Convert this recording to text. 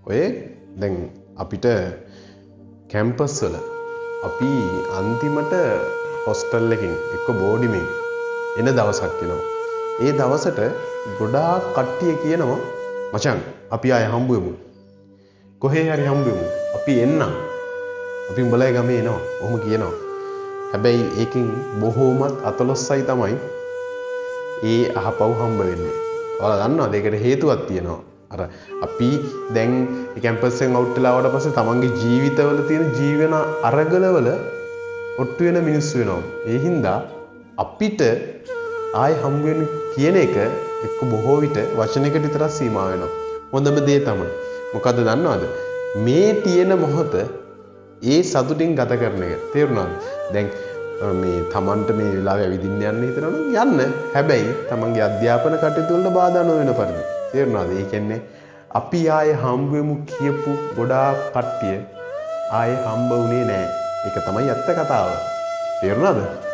ඔය දැන් අපිට කැම්පස් වල අපි අන්තිමට හොස්ටල් එකකින් එක්ක බෝඩිමෙන් එන දවසක් එනවා. ඒ දවසට ගොඩාක් කට්ටිය කියනවා මචං අපි ආයෙ හම්බ වෙමු. කොහේ හරි හම්බ වෙමු. අපි එන්නම්. අපි උඹලගේ ගමේ එනවා. ඔහොම කියනවා. හැබැයි ඒකෙන් බොහෝමත් අතලොස්සයි තමයි ඒ අහපව් හම්බ වෙන්නේ. ඔයාලා දන්නවද ඒකට හේතුවක් තියෙනවා. අර අපි දැන් කැම්පස් එකෙන් අවුට් වෙලා ආවට පස්සේ තමන්ගේ ජීවිතවල තියෙන ජීවන අරගලවල ඔට්ටු වෙන මිනිස්සු වෙනවා. ඒ හින්දා අපිට ආයෙ හම්බ වෙන කියන එක එක්ක බොහෝ විට වචනයකට විතරක් සීමා වෙනවා. හොඳම දේ තමයි. මොකද්ද දන්නවද? මේ තියෙන මොහොත ඒ සතුටින් ගත කරන එක. තේරුණාද? දැන් මේ තමන්ට මේ වෙලාවේ ඇවිදින්න යන්න හිතනවා නම් යන්න. හැබැයි තමන්ගේ අධ්‍යාපන කටයුතු වලට බාධා නොවන පරිදි. තේරුණාද? ඒ කියන්නේ අපි ආයේ හම්බ වෙමු කියපු ගොඩාක් කට්ටිය ආයේ හම්බ වුණේ නෑ. ඒක තමයි ඇත්ත කතාව. තේරුණාද?